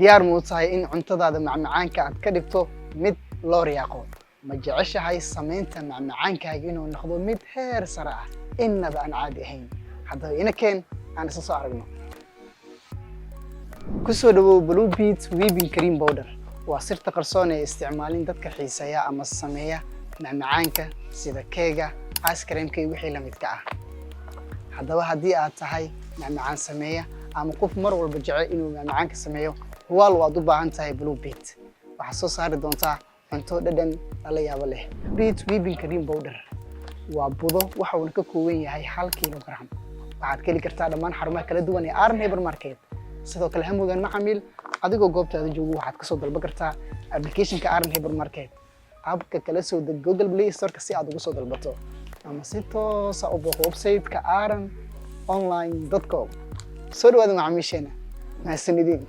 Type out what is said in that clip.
Diyaar ma u tahay in cuntadaada macmacaanka aad ka dhigto mid loo riyaaqo? Ma jeceshahay samaynta macmacaankaaga inuu noqdo mid heer sare ah, innaba aan caadi ahayn? Haddaba ina keen aan isla soo aragno. Ku soo dhawow Blue Beat Whipping Cream Powder. Waa sirta qarsoon ee isticmaalin dadka xiiseeya ama sameeya macmacaanka sida keega, ice creamka iyo wixii la midka ah. Haddaba haddii aad tahay macmacaan sameeya ama qof mar walba jecel inuu macmacaanka sameeyo, hubaal waad u baahan tahay Blue Beat. Waxaad soo saari doontaa cunto dhadhan lala yaabo leh. Beat Whipping Cream Powder waa budo, waxa uuna ka kooban yahay 1 kilogram. Waxaad ka heli kartaa dhammaan xarumaha kala duwan ee Aaran Hypermarket. Sidoo kale hamugan macamiil, adigoo goobtaada joogo waxaad kasoo dalban kartaa applicationka Aaran Hypermarket. Appka kala soo deg Google Play Storeka si aad ugu soo dalbato, ama si toosa u booqo website-ka aaranonline.com. Soo dhawaada macaamiisheena, mahadsanidin.